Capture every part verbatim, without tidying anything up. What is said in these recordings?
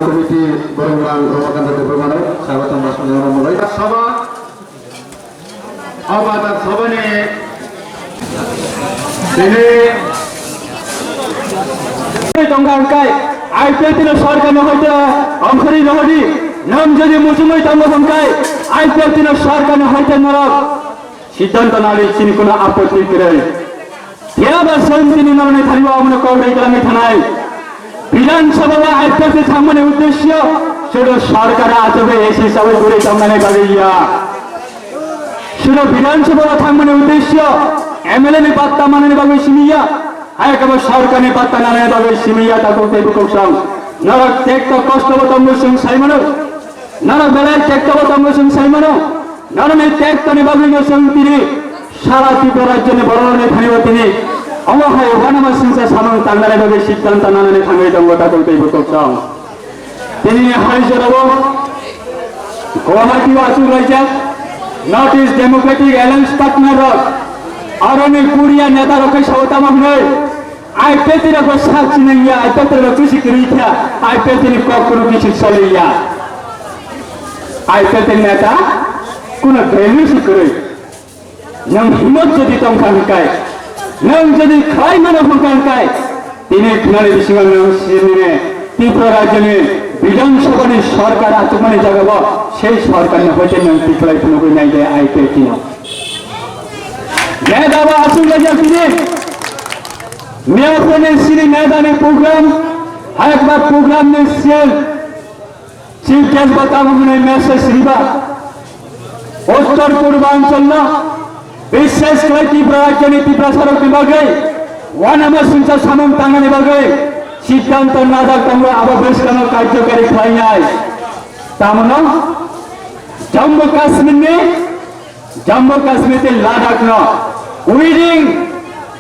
Committee borok rang Ramakanta Debbarmano sabathang basmani oro mulai. Sabha, o bathar sabhani tini tongkha hwnkhe I P F T ni sorkar no hoite ongkhorwi rohordi, nwng jodi muchungwi tongo hwnkhe I P F T ni sorkar no hoite norok Siddhanta nali chini kuno apotti kwrwi. Phiya ba chwng tini norokni thani o abono kok ri kwlangwi thanai. Bidhan Sabha o I P F T thangmani uddesyo sudu sorkar achugwi A C hisabe guri tongnani bagwi ya. Sudu Bidhan Sabha o thangmani uddesyo M L A ni patta manani bagwi simi ya. Hai kebo sorkarni patta nanani bagwi simi ya, takhuk tei bukhuk song. Norok tekto kosto bo tongo chwng sai mano. Norok belai tekto bo tongo chwng sai mano. Norokni tektoni bagwino chwng tini sara Tripura rajyoni bororokni thani bo tini omo hai uanama singsa samung tangnani bagwi siddhanta nanani thangwi tongo, takhuk tei bukhuk song. Tini hai jorao Guwahati o achuk laijak North East Democratic Alliance partner rok, aroni Korea neta rok khe sao tamo hwnwi, I P F T rok bo sak sinai ya, I P F T rok kisi kwrwi kha, I P F T ni kok kwrwi kisi choli ya. I P F T ni neta kuno value si kwrwi. Nwng himot jodi tongkha hwnkhe, nwng jodi khlai mano hwnkha hwnkhe, tini khwnani bisingo nwng sinine Tripura rajyoni Bidhan Sabhani sorkar achukmani jagao sei sorkarni hoite nwng tiklai phunugwi nai de I P F T no. Neta bo achuk laijak tini. Miyaphurni sini netani program, hayakba program ni sel Chief Guest bo tamo hwnwi message riba, Uttor Purbanchal no, bishes khlai Tripura rajyoni Tiprasa rokni bagwi uanama singsa samung tangnani bagwi siddhanto najak tongo, abo bwskango karjokari khlainai. Tamono Jammu Kashmir ni Jammu Kashmir tei Ladakh no within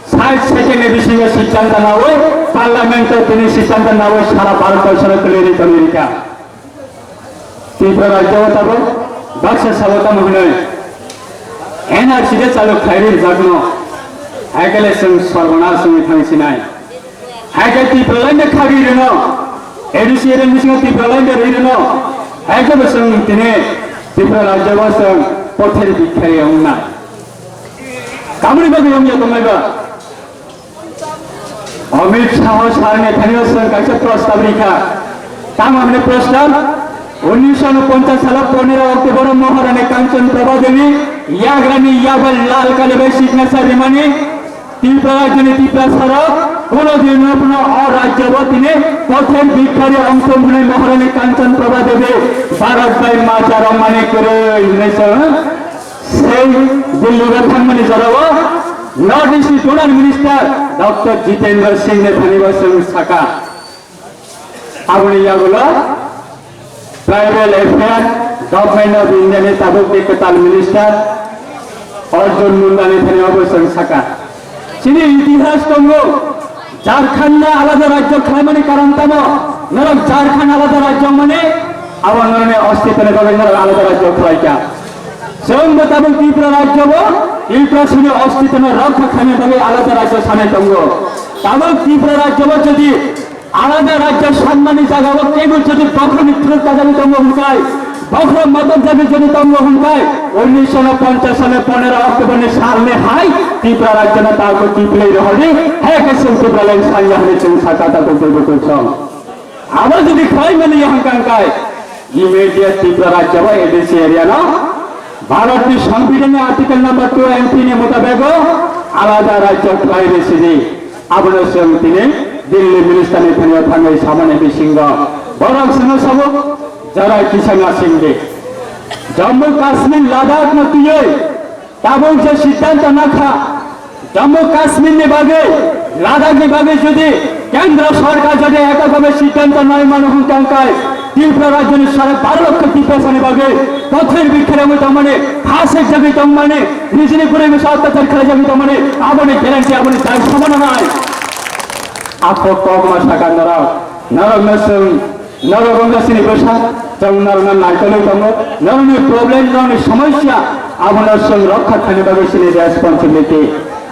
sait second ni bisingo siddhanta nawi, Parliament o tini siddhanta nawi sara Bharat borso no kwlwi ri tongwi rikha. Tripura rajyo o tabuk baksa sabo tamo hwnwi N R C de chalu khlai ri rijak no, hai khe le chwng sorbonas wngwi thang sinai. Hai khe Tipraland no khagwi rwno, A D C area ni bisingo Tipraland no rwi rwno, hai khe bo chwng tini Tripura rajyo o chwng potheri bikkhari wngnai. Tamoni bagwi wngya tongnai ba? Amit Shah sir ni thani o chwng kaisa prostab rikha. Tamo hwnwi prostab? Unnish sho ponchash salo pondro October o Maharani Kanchan Prabha Devi yagrani yaba Lal Kali bai signature rimani Tripura rajyoni Tiprasa rok kuno din no phano o rajyo bo tini potheri bikkhari ongthong hwnwi Maharani Kanchan Prabha Devi Bharat bai macha rwmani kwrwi hwnwi se sei Delhi o thangmani jorao North East ni Zonal Minister Doctor Jitendra Singh ni thani bo chwng saka. Aboni yagulo Tribal Affairs, Government of India ni tabuk ni kwtal Minister Arjun Munda ni thani obo chwng saka. Chini itihas tongo, Jharkhand no alada rajyo khlaimani karon tamo? Norok Jharkhand alada rajyo mani abo norokni ostitoni bagwi norok alada rajyo khlaikha. Chwng bo tabuk Tripura rajyo bo Tripura sini ostitoni rokha khaina bagwi alada rajyo sanai tongo. Tabuk Tripura rajyo bo jodi alada rajyo sanmani jagao kebo jodi bokhorokni thwk kajagwi tongo hwnkhai, bokhorok matok jagwi jodi tongo hwnkhai, unnish sho ponchash salo pondro October ni salni hai Tripura rajyo no tabuk kiphilwi rohordi, hai khe chwng Tipraland sanya hwnwi chwng saka tabuk teibo kungsong. Abo jodi khlai mani ya hwnkhai, immediate Tripura rajyo bo A D C area no Bharat ni Songbidan ni Article number two M P ni mutabek o alada rajyo khlai rw sidi. Abono chwng tini Delhi Minister ni thani o thangwi samani bisingo borok chwngno sabo, jara kisa nasing di. Jammu Kashmir Ladakh no twiwi tabuk je siddhanto nakha, Jammu Kashmir ni bagwi, Ladakh ni bagwi jodi Kendra Sorkar jodi ekakhabe siddhanto nai mano hwnkha hwnkhe, Tripura rajyoni sara baro lokho Tiprasani bagwi potheri bikkhirangwi tongmani, ha sekjagwi tongmani, nijini bwrwi bwsa otyachar khlaijagwi tongmani, aboni guarantee, aboni dai samano nai. Aphok kokma saka norok, norokno chwng, norok wngkha chini bwsa, chwng norokno naitolwi tongo, norokni problem, norokni somosya, abono chwng rokha khaina bagwi chini responsibility.